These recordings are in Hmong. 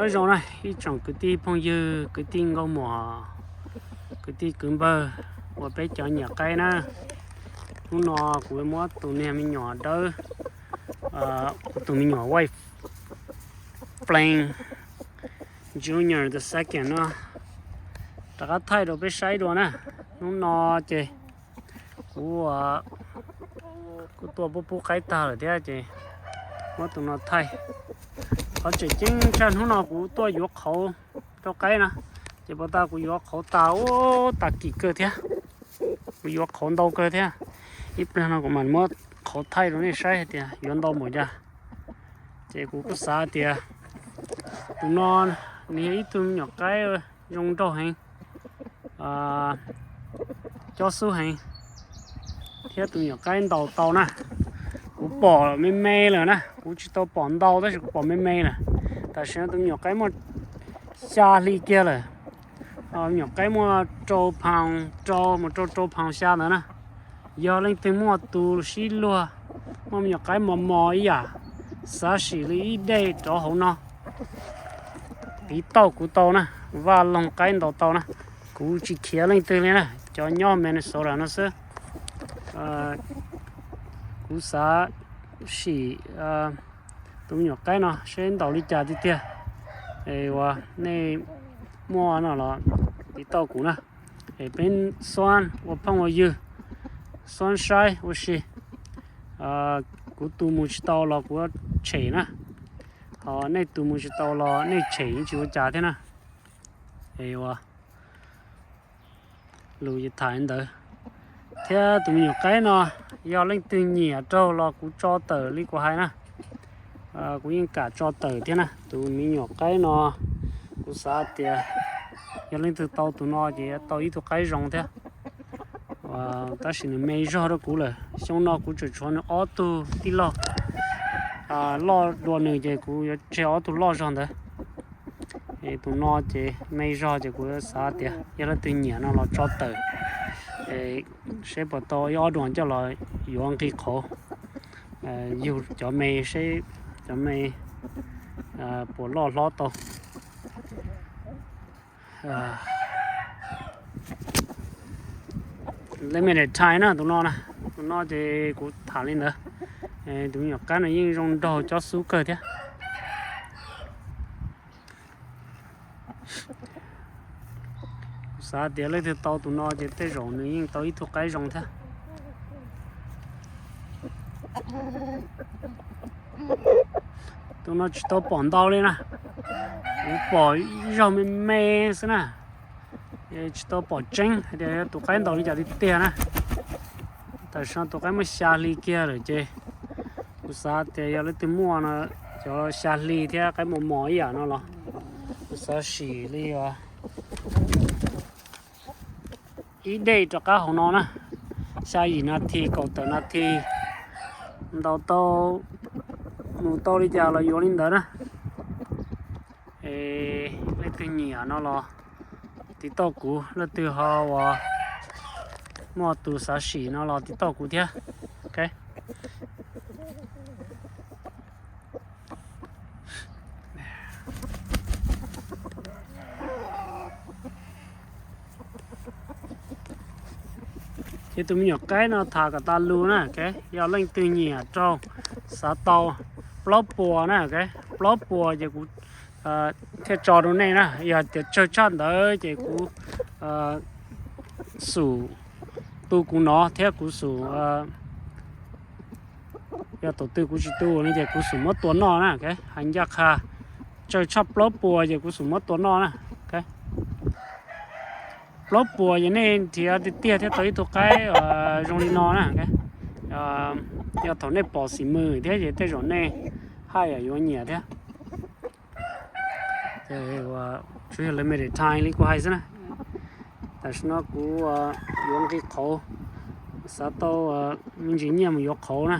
Nyob zoo na ib tsoom kwv tij phooj ywg, kwv tij nkauj muam, kwv tij kwv npawg uas peb cov nyiam qaib na. Hnub no kuv muab tus niag me nyuam dawb, kuv tus me nyuam White Flame Junior the second no rov qab thaij rau peb saib dua na. Hnub no ces kuv, kuv tuaj pub pub qaib tag lawm thiab ces muab tus no thaij. Qhov tseem ceeb tshaj hnub no kuv tuaj yuav qhauv rau qaib na, ces puas tas kuv yuav qhauv tas ub tas kim kawg thiab. Kuv yuav qhauv ntau kawg thiab. Ib pliag no kuv mam muab qhauv thaij rau nej saib hais tias yuav ntau npaum cas. Ces kuv kuj xav tias tus no nws yog ib tug me nyuam qaib zoo nraug heev, cob xub heev, thiab tus me nyuam qaib ntaus tau na. Kuv pom me me lawm na, kuv tsis tau pom ntau tab sis kuv pom me me lawm. Tam sim no tus me nyuam qaib muaj xya hli kiag lawm. Me nyuam qaib muaj rau pound, rau mus rau rau pound xya ntawd na. Yog leej twg muaj tus sib luag, muaj me nyuam qaib mos mos ib yam, xav sim li ib dej rov hauv no, tiv tauj kuv tau na, vaj loog qaib ntaus tau na. Kuv tsis khiav leej twg li na, cov nyob Minnesota no xwb. Kuv xav sim tus me nyuam qaib no seb ntaus li cas tiag tiag. Es uas nej muaj no los tiv tauj kuv na. Es peb xuab ua phooj ua ywg, xuab saib ua si. Kuv tus mus tsis tau los kuv tshem na, ho nej tus mus tsis tau los nej tshem yeej tsis ua cas thiab na. Es uas lus ces tham li ntawd. Thiab tus me nyuam qaib no yog leej twg nyiam raug los kuv tso tawm li kuv hais na. Kuv yeej kam tso tawm thiab na. Tus me nyuam qaib no kuv xav tias yog leej twg tau tus no ces tau ib tug qaib zoo thiab. Tab sis nws me zog rau kuv lawm, xyoo no kuv tseem tshuav nws ob tug tij laug loj dua nws ces kuv yuav tseg ob tug loj zog ntawd. Es tus no ces me zog ces kuv xav tias yog leej twg nyiam no los tso tawm, seb puas tau ib ob duas coj los yuav nqi qhauv, yug cov me seb cov me puas loj hlob tau. Limited time na tus no na, tus no ces kuv tham li ntawd. Tus me nyuam qaib no yeej zoo nraug cob xub kawg thiab. Kuv xav tias leej twg tau tus no ces tej zaum nws yeej tau ib tug qaib zoo thiab. Tus no tsis tau pom ntau li na, kuv pom ib zaug me me xwb na. Tsis tau pom tseeb hais tias yog tus qaib ntaus li cas tiag tiag na. Tam sim no tus qaib muaj xya hli kiag lawm ces kuv xav tias yog leej twg muaj no, cov xya hli thiab qaib mos mos ib yam no los kuv xav sim li ib dej rov qab hauv no na, xya yim nas this kaum tawm nas this, ntaus tau, mus tau li cas los yuav li ntawd na. Es leej twg nyiam no los tiv tauj kuv, leej twg ho uas muaj tus xav sim no los tiv tauj kuv thiab. Ok. Ces tus me nyuam qaib no tham kom tas lus na, ok. Yog leej twg nyiam raug, xav tau plaub puas na, ok. Plaub puas ces kuv thiaj tso rau nej na. Yog tias tsawg tshaj ntawd ces kuv xum tu kuv no thiab kuv xum, yog thaum twg kuv tsis tu no ces kuv xum muab tua noj na, ok. Hais ncaj qha, tsawg tshaj plaub puas ces kuv xum muab tua noj na, ok. Plaub puas ces nej nrhiav tiag tiag thiab tau ib tug qaib zoo li no na, ok. Yog thaum nej pom xim mws thiab ces tej zaum nej haj yam yuav nyiam thiab. Tsuas yog limited time li kuv hais xwb na. Tam sim no kuv yuav nqi qhauv, xav tau me ntsis nyiaj mus yuav qhauv na,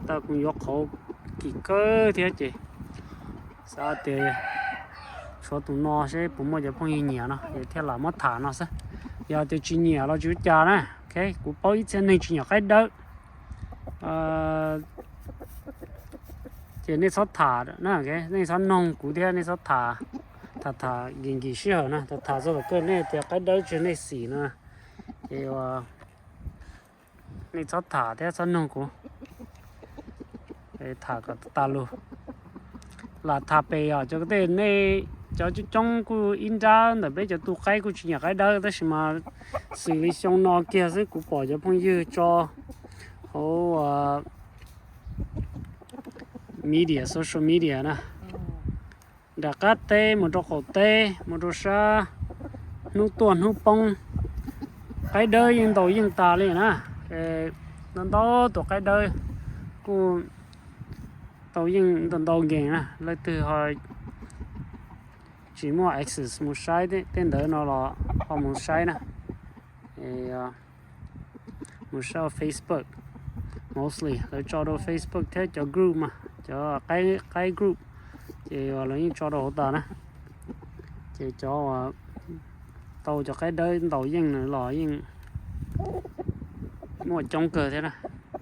tau kuv yuav qhauv kim kawg thiab ces xav tias tshuav tus no seb puas muaj cov phooj ywg nyiam no es thiaj lam muab tham no xwb. Yog tias tsis nyiam los tsis ua cas na, ok. Kuv paub ib txhia neeg tsis nyiam qaib dawb, ces nej txhob tham na, nej txhob noog kuv thiab nej txhob tham. tham tham nkim nkim sij hawm na, tham tham txog tom kawg nej tias qaib dawb tsis yog nej xim no, ces nej txhob tham thiab txhob nug kuv, tham kom tas lus. Lam tham pem os, cov tej nej, cov coob coob kuj ib nrab ntawm peb cov tu qaib kuj tsis nyiam qaib dawb, tab sis mas xws li xyoo no kiag xwb kuv pom cov phooj ywg tso hauv media, social media na, nram qab teb mus rau qaum teb mus rau sab hnub tuaj hnub poob, qaib dawb yeej ntaus yeej tas li na. Ntau ntau tus qaib dawb kuj tau yeej ntau ntau nkees na, leej twg ho tsis muaj access mus saib tej ntawd no los ho mus saib na. Mus saib Facebook, mostly lawv tso rau Facebook thiab cov group mas, cov qaib group, ces lawv yeej tso rau hauv tas na. Ces cov uas tau cov qaib dawb ntaus yeej los yeej muaj coob kawg thiab na.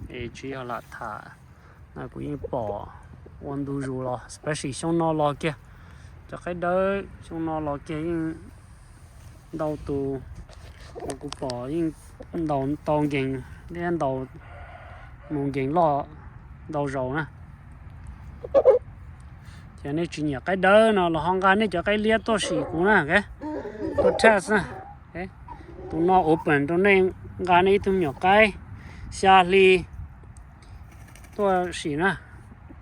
Es tsis yog lam tham na, kuv yeej pom ua ntu zus los, especially xyoo no los kiag, cov qaib dawb xyoo no los kiag yeej ntau tus uas kuv pom yeej ntaus tau nkees thiab ntaus mus nkees loj ntau zaus na. Ces nej tsis nyiam qaib dawb no los ho nqa nej cov qaib liab tuaj sim kuv na, tuaj test na. Tus no open rau nej nqa nej ib tug me nyuam qaib xya hli tuaj sim na.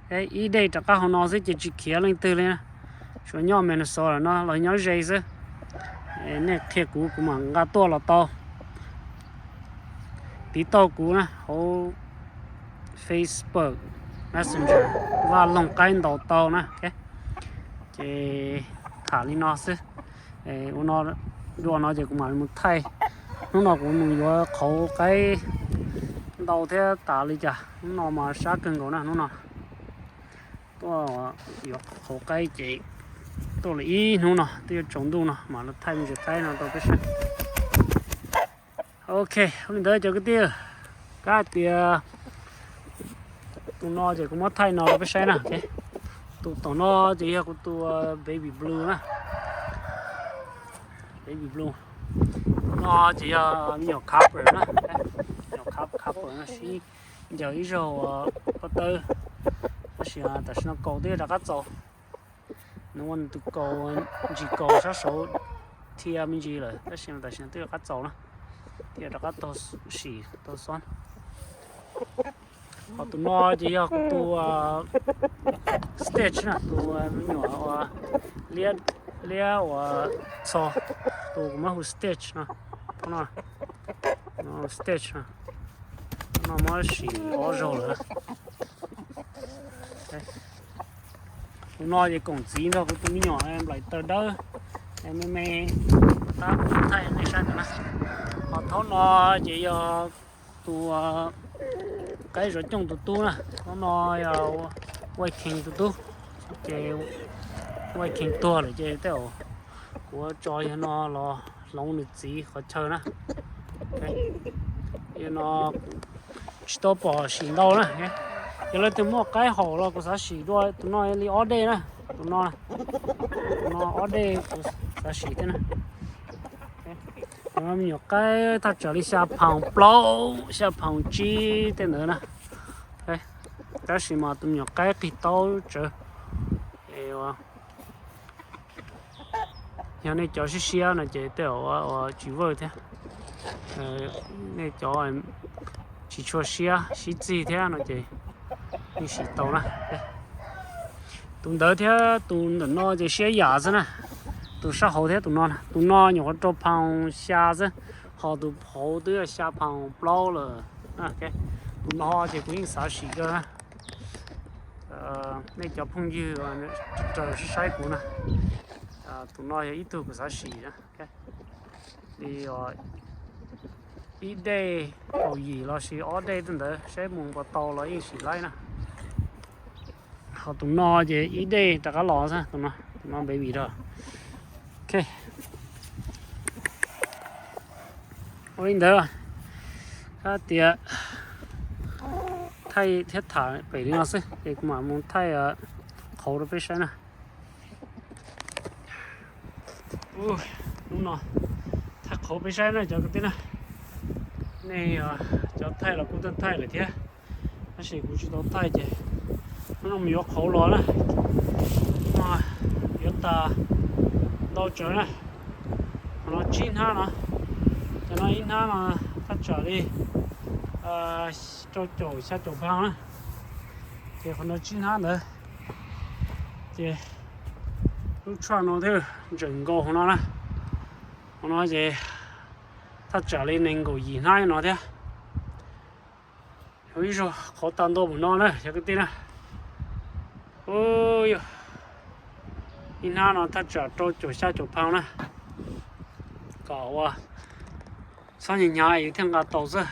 Ib daim rov qab hauv no xwb ces tsis khiav leej twg li na. Tsuas nyob Minnesota no los nyob ze xwb. Nej qhia kuv, kuv mam nqa tuaj los tau. Tiv tauj kuv na hauv Facebook Messenger, Vaj Loog Qaib ntaus tau na. Ces tham li no xwb. Ua no, dua no ces kuv mam mus thaij. Hnub no kuv mus yuav qhauv qaib ntau thiab tas li cas, hnub no mas sab kawg nkaus na hnub no. Tuaj yuav qhauv qaib ces tuaj li ib hnub no twb yuav tsaus ntuj no mam los thaij me ntsis qaib no rau peb saib. Ok, ua li ntawd cov kwv tij, kav hais tias tus no ces kuv muab thaij no rau peb saib na. Tus tom no ces yog kuv tus baby blue na. Baby blue. Tus no ces yog me nyuam copper na. Me nyuam copper no sib ncaws ib zaug pob tawb, tab sis tam sim no kaus twb yuav rov qab txaus. Nws ua nws tus kaus, ntsis kaus sab saud thiab me ntsis lawm, tab sis tam sim no twb yuav rov qab txaus na, twb yuav rov qab tau sim tau xob. Ho tus no ces yog kuv tus stitch na, tus me nyuam ua liab, liab ua txho, tus kuv muab hu stitch no, no stitch no, no muab sim ob zaug lawm na. Tus no ces koom txiv nrog kuv tus me nyuam nplaim taws dawb me me, tab kuv thaij nej saib ntawd na. Ho thaum no ces yog tus qaib zov cooj tus tub na, thaum no yog White King tus tub, ces White King tuag lawm ces tej zaum kuv tso yog no los hloov nws txiv qhov chaw na. Yog no tsis tau pom sim ntau na. Yog leej twg muaj qaib haum los kuv xav sim dua tus no li ob dej na. Tus no, tus no ob dej kuv xav sim thiab na. Tus no me nyuam qaib thaj tsam li xya pound plaub xya pound tsib tej ntawd na. Tab sis mas tus me nyuam qaib qig taub tsawv. Yog nej cov siab siab no ces tej zaum ua tsis vawj thiab. Nej cov tsis tshua siab sib txig thiab no ces yeej sim tau na. Tus ntawd thiab tus ntawm no ces siab yam xwb na. Tus sab hauv thiab tus no, tus no nyuam qhuav rau pound xya xwb, ho tus hauv twb xya pound plaub lawm. Tus no ces kuv yeej xav sim kawg na. Nej cov phooj ywg raws saib kuv na, tus no yog ib tug kuv xav sim na. Li ib dej kaum yim los sis ob dej tej ntawd saib mus puas tau los yeej sim laib na. Ho tus no ces ib dej rov qab los xwb, tus no baby dog. Ok, ua li ntawd, hais tias thaij thiab tham pem li no xwb ces kuv mam mus thaij qhauv rau peb saib na. Ub, hnub no thaij qhauv peb saib na cov kwv tij na. Nej cov thaij los kuj tau thaij lawm thiab, tab sis kuv tsis tau thaij ces hnub no mus yuav qhauv los na. Yuav tas ntau tsawv na. Qhov no tsib hnab no, cov no ib hnab no thaj tsam li rau caum xya caum pound na. Ces qhov no tsib hnab ntawd, ces lub tshuaj no thiaj ntseem nkaus hauv no na. Hauv no ces thaj tsam li nees nkaum yim hnab no thiab. Ib zaug qhauv tag ntau npaum no na cov kwv tij na. Ub, yog ib hnab no thaj tsam rau caum xya caum pound na. Kom ua txhob hnyav hnyav yus thiaj nqa tau xwb.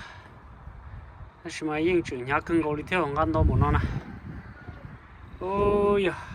Tab sis mas yeej tseem hnyav kawg nkaus li thiab, nqa ntau npaum no na. Ub, yog